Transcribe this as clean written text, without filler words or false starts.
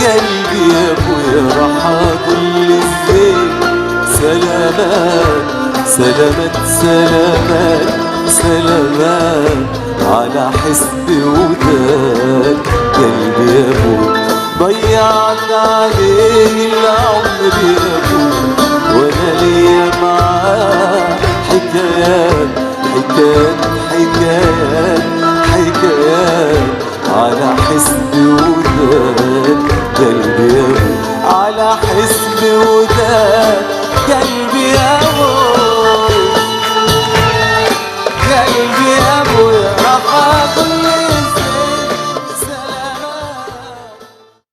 قلبي يا ابويا راح اقول ازاي. سلامات سلامات سلامات سلامات على حسب وداد قلبي يا ابويا، ضيعت عليه العمر يا ابويا، وانا ليا معاه حكايات حكايات حكايات حكايات على حسب وداد قلبي يا ابويا، على حسب